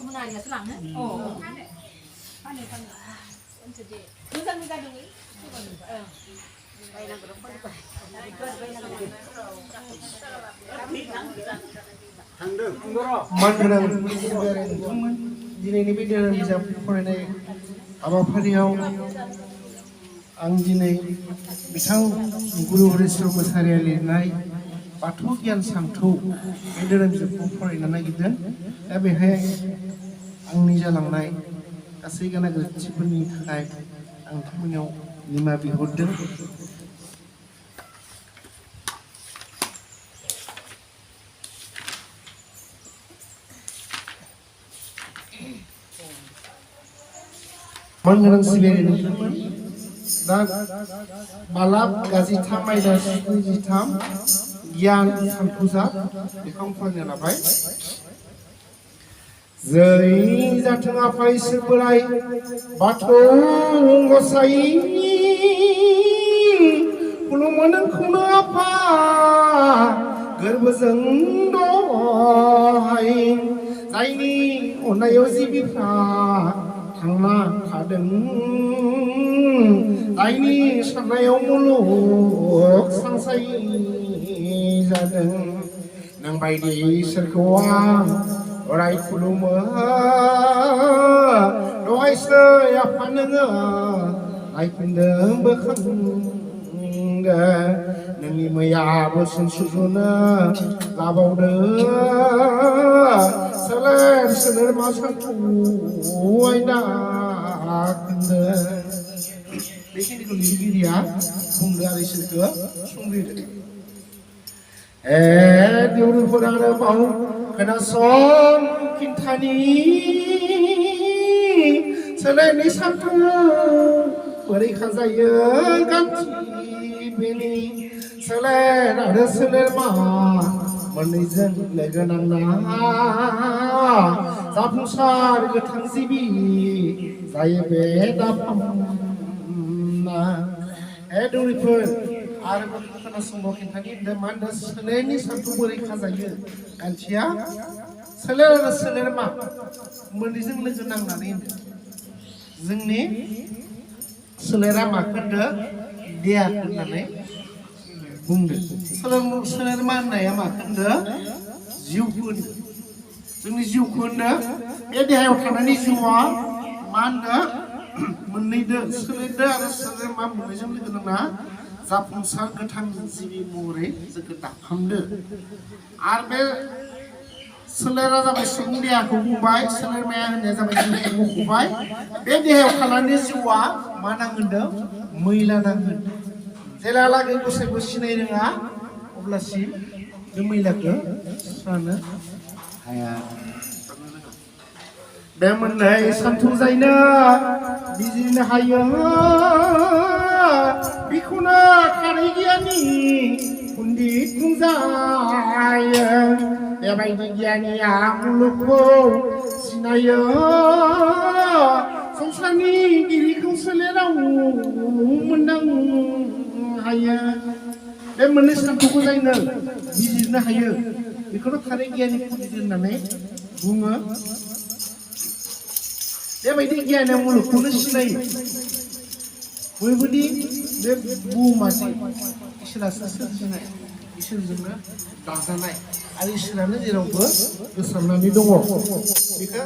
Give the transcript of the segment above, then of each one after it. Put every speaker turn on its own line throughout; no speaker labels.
문화리가 슬랑네.
만गोनां दिनैनि बे धोरोम बिजाब फरायनाय हाबाफारियाव आं दिनै बिथां गुरु हरिचरन मोसाहारिया लिरनाय बाथौ गियान सानथौ बे धोरोम बिजाबखौ फरायनो नागिरदों। दा बेहाय आंनि जालांनाय गासै गेना गोरोन्थिफोरनि थाखाय आं नोंथांमोननियाव निमाहा बिहरदों। मानगोनां सिबियारि नोंथांमोन, दा बालाब गाजिथाम आयदा 23 गियान सानथौजा बेखौ आं फरायनो लाबाय। जै जाथों आफा इसोर बोराइ बाथौ गसाइनि खुलुमो नोंखौनो आफा गोरबोजों दहाय जायनि अननायाव जिबिफ्रा थांना थादों, जायनि साननायाव मुलुग सांसाय जादों। नों बायदि इसोरखौ आं अराय खुलुमो। दहायसो आफा नोङो नायफिनदों बोखांदों, नोंनि मैया बोसोन सुजुनो लाबावदों। सोलेर सोलेरमा सानथौ आयदा खोन्दों। बेखिनिखौ लिरगिरिया बुंदों आरो इसोरखौ संलिरदों। देउरिफोर आरोबाव खोनासं खिन्थानि सोलेरनि सानथौ बोरै खाजायो गान्थि बेनि सोलेर आरो सोलेरमा मोननैजों लोगो नांना जाफुंसार गोथां जिबि जायो बे दाफामना। दौरिफोर आरोबाव खोनासंबाव खिन्थानि होनदों मा होनदों सोलेरनि सानथौ बोरै खाजायो गान्थिया सोलेर आरो सोलेरमा मोननैजों लोगो नांनानै होनदों। जोंनि सोलेरा माखौ होनदों देहाखौ होननानै बुंदों। सोलेरमा होननाया माखौ होनदों जिउखौ होनदों। जोंनि जिउखौ होनदों बे देहायाव थानायनि जिउआ मा होनदों मोननैदो सोलेरदो आरो सोलेरमा मोननैजों लोगो नांना जाफुंसार गोथां जिबि महरै जोंखौ दाफामदो। आरो बे सोलेरा जाबाय सुबुं देहाखौ बुंबाय, सोलेरमाया होननाया जाबाय देहाखौ मख'बाय। बे देहायाव थानानै जिउआ मा नांगोनदों मैला नांगोन। जेलालागै गसाइखौ सिनाय रोङा अब्लासिम बे मैलाखौ सुस्रानो हाया। बे मोननै सानथौ जायनो बिजिरनो हायो बेखौनो थारै गियानि पण्डित बुंजायो। बेबायदि गियानिया मुलुगखौ सिनायो, संसारनि गिरिखौ सोलेराव मोनदां हायो। बे मोननै सानथौखौ जायनो बिजिरनो हायो बेखौनो थारै गियानि पण्डित होननानै बुङो। बेबायदि गियानिया मुलुगखौनो सिनायो। बयबोदि बे बुहुमासि इसोरासो सोरजिनाय, इसोरजोंनो दाजानाय आरो इसोरानो जेरावबो गोसारनानै दङ बेखौ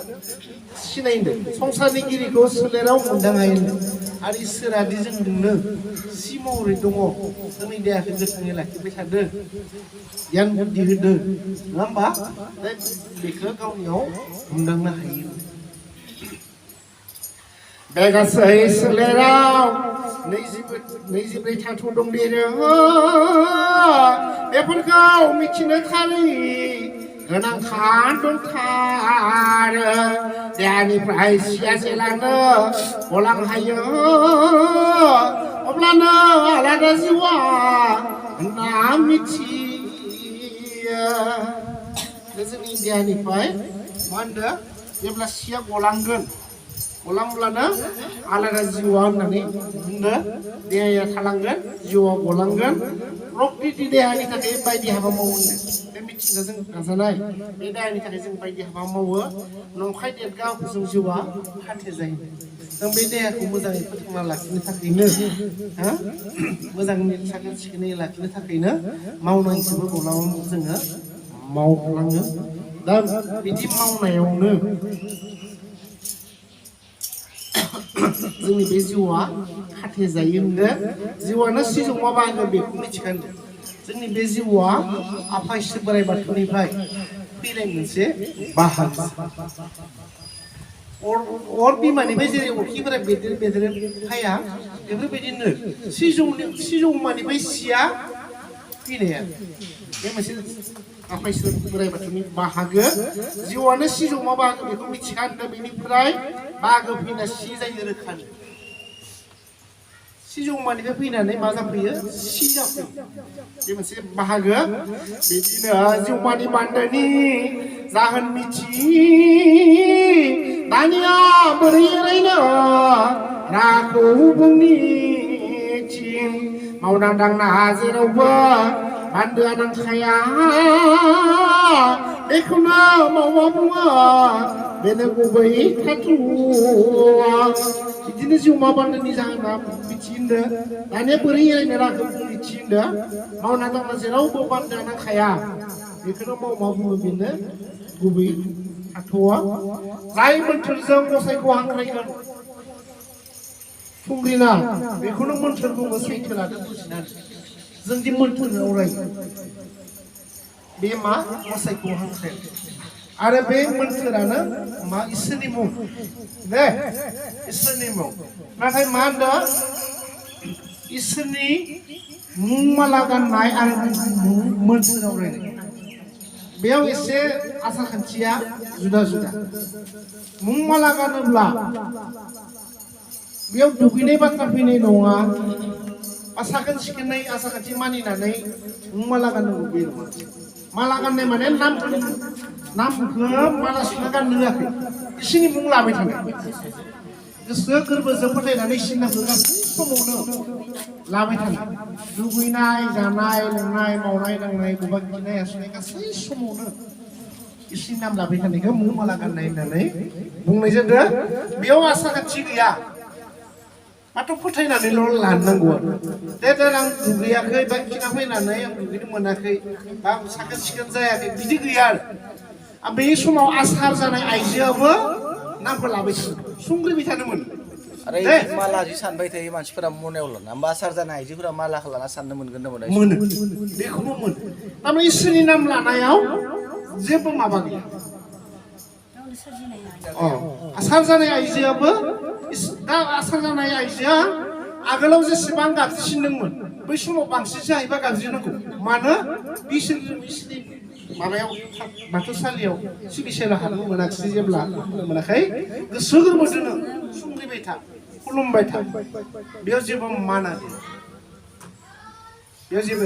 सिनायदों। संसारनि गिरिखौ सोलेराव मोनदांहायो आरो इसोरादि जोंजोंनो सि महरै दङ, जोंनि देहाखौ गोथाङै लाखिबाय थादों, गियान बुद्धि होदों, नङा होमबा? बेखौ गावनियाव हमदांनो हायो। बे गासै सोलेराव 24 धातु दंदेरो। बेफोरखौ मिथिनो खालि गोनांथार दंथारो। देहानिफ्राय सिया जेलानो गलां हायो अब्लानो आलादा जिउआ होनना मिथियो। जोंनि देहानिफ्राय मा होनदों जेब्ला सिया गलांगोन गलांब्लानो आलादा जिउआ होननानै बुंदों। देहाया थालांगोन, जिउआ गलांगोन। प्रकृति देहानि थाखाय बायदि हाबा मावो। मिथिंगाजों गाजानाय बे दायनि थाखाय जों बायदि हाबा मावो नंखाय देरगावखौ जों जिउआ फाथे जायो जों बे देहाखौ मोजाङै फोथांना लाखिनो थाखायनो मोजाङै साखोन सिखोनै लाखिनो थाखायनो मावनांगौबो गलाङाव जोङो मावलाङो दा बिदि मावनायावनो जोंनि बे जिउआ फाथे जायो होनदों जिउआनो सिजौमा बाहागो बेखौ मिथिखानो जोंनि बे जिउआ आफा इसोर बोराइ बाथौनिफ्राय फैनाय मोनसे बाहागो अर बिमानिफ्राय जेरै अरखिफोरा बेदेर बेदेर फाया बेफोरबायदिनो सिजौमानिफ्राय सिया फैनाया बे मोनसे आफा इसोर बोराइ बाथौनि बाहागो जिउआनो सिजौमा बाहागो बेखौ मिथिखानो बेनिफ्राय बाहागो फैना सि जायो रोखानो सिजौमानिफ्राय फैनानै मा जाफैयो सि जाफैयो बे मोनसे बाहागो बिदिनो जिउमानि बान्दोनि जाहोन मिथि दानिया बोरै ओरैनो राखौ बुंनिथिं मावना दांना जेरावबो बान्दोआ नांखाया बेखौनो मावा बुङो बेनो गुबै थाथुआ बिदिनो जिउमा बान्दोनि जाहोना मिथिनो दानिया बोरै एरायनो राखौ मिथिनो मावना दांना जेरावबो बान्दोआ नांखाया बेखौनो मावा बुङो बेनो गुबै थाथुआ जाय मोन्थोरजों गसाइखौ हांख्रायगोन फुंग्रिना बेखौनो मोन्थोर बुङो सैथो लादों बुजिनानै जोंदि मोन्थोर अरायो बे मा गसाइखौ हांख्राय आरो बे मोन्थोरानो मा इसोरनि मुं दे इसोरनि मुं नाथाय मा होनदों इसोरनि मुं माला गाननाय आरो मोन्थोर अरायनाय बेयाव एसे आसार खान्थिया जुदा जुदा मुं माला गानोब्ला बेयाव दुगैनाय बाथ्रा फैनाय नङा साखोन सिखोनै आसार खान्थि मानिनानै मुं माला गाननांगौ बे नङा माला गाननाय माने नामखौ माला सुना गाननो होआखै इसोरनि मुं लाबाय थानाय गोसो गोरबोजों फोथायनानै इसोरनि नामखौ गासै समावनो लाबाय थानाय दुगैनाय जानाय लोंनाय मावनाय दांनाय बबेबा गिनाय आसुनाय गासै समावनो इसोरनि नाम लाबाय थानायखौ मुं माला गाननाय होननानै बुंनाय जादों बेयाव आसार खान्थि गैया माथो फोथायनानैल' लानांगौ दे आं दुगैयाखै बा खिना फैनानै आं दुगैनो मोनाखै बा साखोन सिखोन जायाखै बिदि गैया आरो बे समाव आसार जानाय आइजोआबो नामखौ लाबायसो संग्रिबाय थानो मोनो
आरो माला जि सानबाय थायो मानसिफोरा मनायाव लाना होमबा आसार जानाय आइजोफोरा मालाखौ लाना साननो मोनगोन ना मोना
मोनो बेखौबो मोनो थारमाने इसोरनि नाम लानायाव जेबो माबा गैया आसार जानाय आइजोआबो दा आसार जानाय आइजोआ आगोलाव जेसेबां गाबज्रिसिनदोंमोन बै समाव बांसिनसो हायोबा गाबज्रिनांगौ मानो बिसोरनि माबायाव बाथौसालियाव सिबिसालियाव हाबनो मोनाखिसै जेब्ला मोनाखै गोसो गोरबोजोंनो संग्रिबाय था खुलुमबाय था बेयाव जेबो माना गैया बेयाव जेबो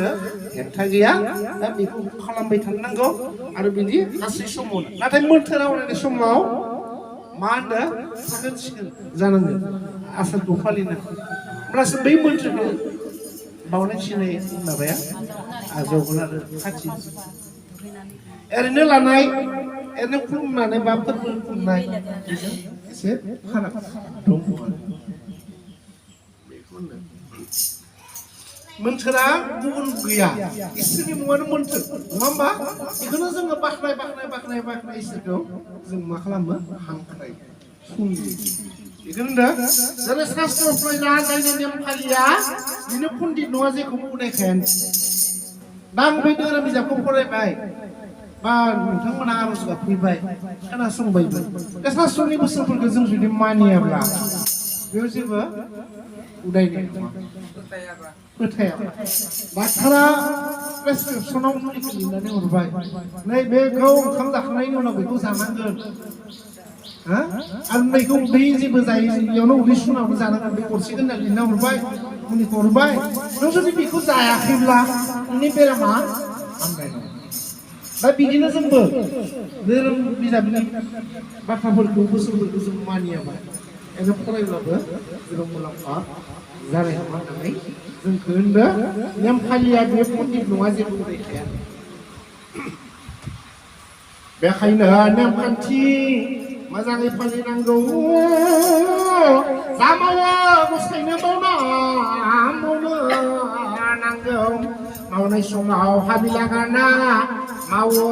हेंथा गैया दा बेखौ खालामबाय थानांगौ आरो बिदि गासै समावनो नाथाय मोन्थोर आवरायनाय समाव मा होनदों साखोन सिखोन जानांगोन आसारखौ फालिनांगौ होमब्लासो बै मोन्थोरखौ बावनाय थिनाय माबाया आजावगोन आरो खाथि ओरैनो लानाय ओरैनो खुलुमनानै बा फोरबो खुंनाय बेजों एसे फाराग दङ बेखौ होनदों मोन्थोरा गुबुन गैया इसोरनि मुङानो मोन्थोर नङा होमबा बेखौनो जोङो बाख्नाय इसोरखौ जों मा खालामो हांख्राय फुंनि बेखौनो होनदों जेरै शास्त्र फरायना जायनि नेम फालिया बेनो पण्डित नङा जेखौ बुंनायखायानो दा आं बे धोरोम बिजाबखौ फरायबाय बा नोंथांमोना आरज गाबफैबाय खोनासंबायबो बे शास्त्रनि बोसोनफोरखौ जों जुदि मानियाब्ला बेयाव जेबो उदायनाय नङा फोथायाबा डाक्टारा प्रेसक्रिपसनाव मुलिखौ लिरनानै हरबाय नै बेखौ ओंखाम जाखांनायनि उनाव बेखौ जानांगोन आरो नैखौ उदै जेबो जायो बेयावनो उदै सुनावबो जानांगोन बे गरसेखौ होनना लिरना हरबाय मुलिखौ हरबाय नों जुदि बेखौ जायाखैब्ला नोंनि बेरामा हामनाय नङा दा बिदिनो जोंबो धोरोम बिजाबनि बाथ्राफोरखौ बोसोनफोरखौ जों मानियाबा एबा फरायब्लाबो जेराव मुलाम्फा जानाय नङा होननानै जोंखौ होनदों नेम फालिया बे पण्डित नङा जेबो उदायखाया बेखायनो नेमखान्थि मोजाङै फालिनांगौ जा मावो गसायनो मावनो नांगौ मावनाय समाव हाबिला गारना मावो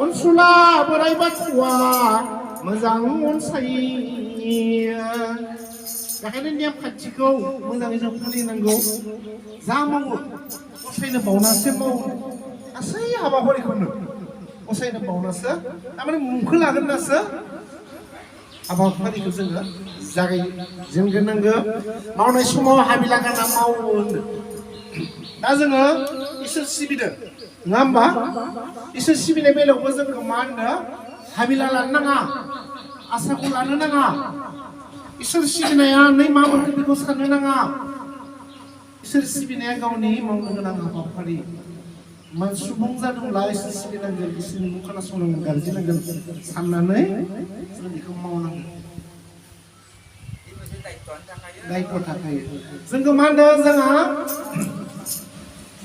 अनसुला बोराइ बाथौआ मोजां अनसायो बेखायनो नेमखान्थिखौ मोजाङै जों फालिनांगौ जा मावो गसायनो बावनासो मावो गासै हाबाफारिखौनो गसायनो बावनासो थारमाने मुंखौ लागोननासो हाबाफारिखौ जोङो जागायजेनग्रोनांगौ मावनाय समाव हाबिला गारना मावो होनो दा जोङो इसोर सिबिदों नङा होमबा इसोर सिबिनाय बेलायावबो जोंखौ मा होनो हाबिला लानो नाङा आसाखौ लानो नाङा इसोर सिबिनाया नों मा मोनगोन बेखौ साननो नाङा इसोर सिबिनाया गावनि मावनो गोनां हाबाफारि सुबुं जादोंब्ला इसोर सिबिनांगोन इसोरनि मुं खोनासंनांगोन गाबज्रिनांगोन साननानै जों बेखौ मावनांगोन दायित्व थाखायो जोंखौ मा होनो जोंहा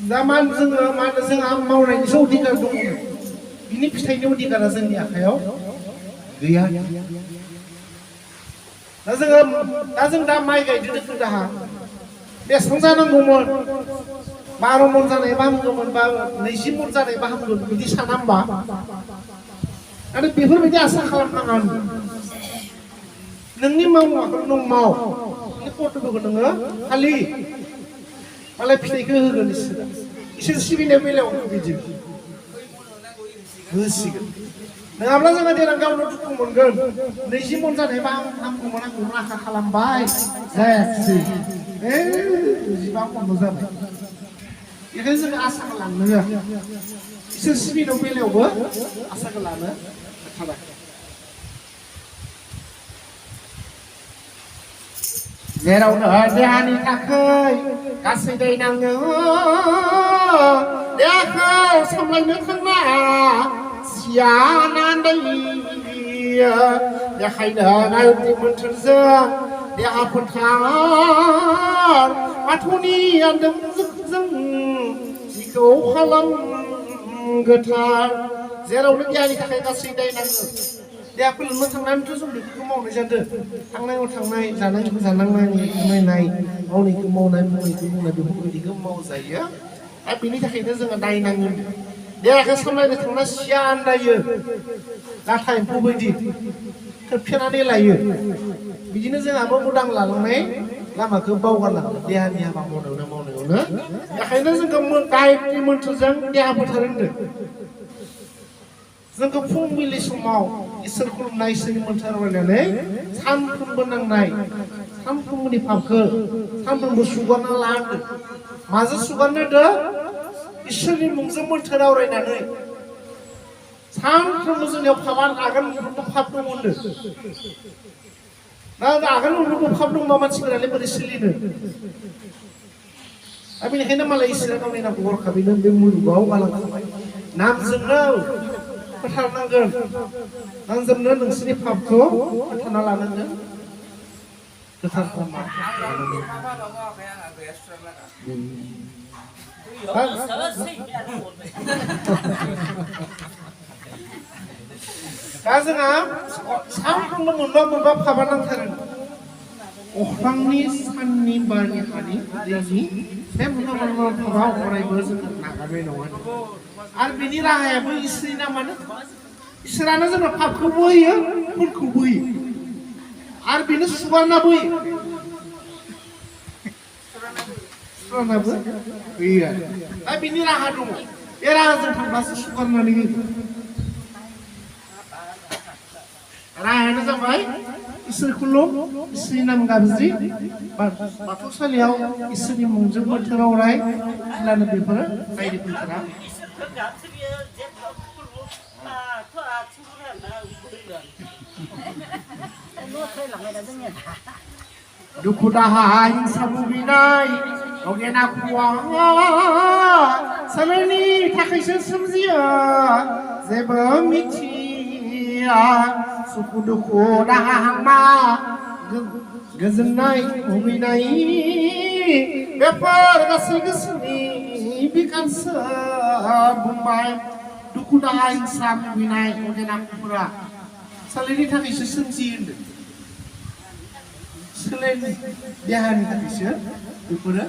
दा मा जोङो मा होनो जोंहा मावनायनिसो अधिकार दङ बिनि फिथाइनि अधिकारा जोंनि आखायाव गैया दा जों दा माइ गायदों दोखो दाहा बेसेबां जानांगौमोन 12 मन जानायबा हामगौमोन बा 20 मन जानायबा हामगौमोन बिदि साना होमबा आरो बेफोरबायदि आसा खालामनाङा नोंनि मावनायखौ नों माव नोंनि कर्तब्यखौ नोङो खालि मालाय फिथाइखौ होगोन इसोर सिबिनाय बेलायाव बिदि होसिगोन नङाब्ला जोङो देनां गावनो दुखु मोनगोन 20 मन जानायबा हामगौमोन आंखौ आसा खालामबाय जायासै 15 मनल' जाबाय बेखायनो जोङो आसाखौ लानो इसोर सिबिनाय बेलायावबो आसाखौ लानो हाबाय जेरावनो देहानि थाखाय गासै दै नाङो देहाखौ सामलायनो थांना सियाना दैयो बेखायनो गायत्री मोन्थोरजों देहा फोथार बाथौनि आन्दोंजों जिखौ खालाम गोथार जेरावनो देहानि थाखाय गासै दै नाङो देहाखौ लोंनो थांनानैथ' जों बेफोरखौ मावनाय जादों थांनायाव थांनाय जानायखौ जानांनाय नायनाय मावनायखौ मावनाय बेफोरबायदिखौ मावजायो दा बेनि थाखायनो जोङो दाय नाङो देहाखौ सामलायनो थांना सिया आन्दायो लाथा एम्फौ बायदि खोबथेनानै लायो बिदिनो जोंहाबो उदां लालांनाय लामाखौ बावगारलाङो देहानि हाबा मावनायावनो बेखायनो जोंखौ गायत्री मोन्थोरजों देहा फोथार होनदों जोंखौ फुंबिलि समाव इसोर खुलुमनाय इसोरनि मोन्थोर रायलायनानै सानफ्रोमबो नांनाय सानफ्रोमबोनि पापखौ सानफ्रोमबो सुगारना लादों माजों सुगारनो होदों इसोरनि मुंजों मोन्थोर रायलायनानै सानफ्रोमबो जोंनियाव पापआ आगान मोनफ्रोमबो पाप दङ होनदों दा आगान मोनफ्रोमबो पाप दंबा मानसिफोरालाय बोरै सोलिनो दा बेनिखायनो मालाय इसोरा गावनि नामखौ हरखाबैनो बे मुलुगाव गालांखाबाय नामजोंनो फोथारनांगोन नांजोबनो नोंसोरनि पापखौ फोथारना लानांगोन गोथार खालामना दा जोंहा सानफ्रोमबो मोनबा पापआ नांथारो अख्रांनि साननि बारनि हानि दैनि बे मोनबा पापआ अरायबो जोङो नागारनाय नङा आरो बेनि राहायाबो इसोरनि नामानो इसोरानो जोंनो पापखौबो होयो फुलखौबो होयो आरो बेनो सुगारनाबो होयो सुगारनाबो होयो आरो दा बेनि राहा दङ बे राहाजों थांबासो सुगारनानै होयो राहायानो जाबाय इसोर खुलुम इसोरनि नाम गाबज्रि बाथौसालियाव इसोरनि मुंजों बोथोराव राय अब्लानो बेफोरो बायदिफोरा दुखु दाहा हिंसा भुगिनाय अगेना खुवा सोलोनि थाखायसो सोमजियो जेबो मिथिया सुखु दुखु दाहा हांमा गोजोननाय भुगिनाय बेफोर गासै गोसोनि बिखान्सो बुंबाय दुखु दाहा हिंसा मुगैनाय अजेनाफोरा सोलेरनि थाखायसो सोमजियो होनदों सोलेरनि देहानि थाखायसो बेफोरो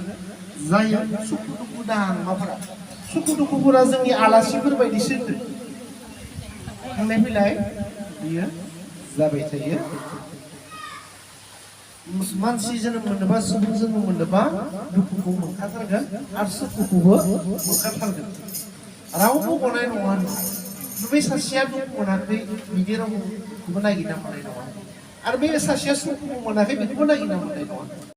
जायो सुखु दुखु दाहा नङाफोरा सुखु दुखुफोरा जोंनि आलासिफोर बायदिसो होनदों थांलाय फैलाय बियो जाबाय थायो मानसि जोनोम मोनोबा सुबुं जोनोम मोनोबा दुखुखौ मोनखाथारगोन आरो सुखुखौबो मोनखाथारगोन रावबो गनाय नङा बे सासेया दुखु मोनाखै बिदि रावबो नागिरना मोननाय नङा आरो बे सासेया सुखुखौ मोनाखै बेखौबो नागिरना मोननाय नङा